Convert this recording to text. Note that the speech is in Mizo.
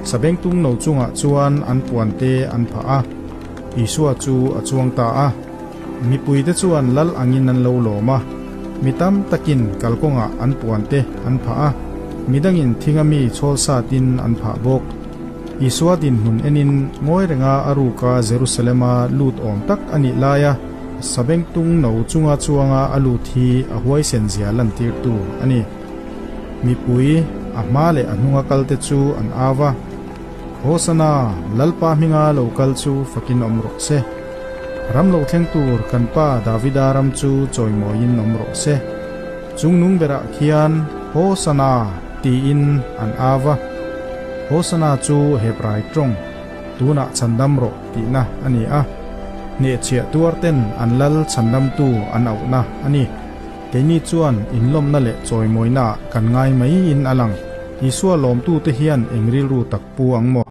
Sabengtung no chungah chuan an puante an phah a, Isua chu a chuang ta a. Mipuite chuan lal angin an lo lawm a, mi tam takin kalkawngah an puante an phah a, midangin thinga mi chhawl satin an phah bawk. Isua dinhmun enin ngawi renga a ruka Jerusalema lut awm tak a nih laia Sabengtung no chunga chuanga a lut hi a huaisen zia lantirtu a ni. Mipui, a hma leh a hnunga kalte chu an au a, Hosana, Lalpa hminga lo kal chu fakin awm rawh se. Ram lo thleng tur kan pa Davida ram chu chawimawiin awm rawh se. Chungnung berah khian Hosana tiin an au a. Hosana chu Hebrai tawng, tunah chhandam rawh tihna a ni a. Hnehchhiah tuarten an lal chhandamtu an auhna a ni. Keini chuan inlawmna leh chawimawinaah kan ngai maiin a lang. Isua lawmtute hian eng rilru tak pu ang maw?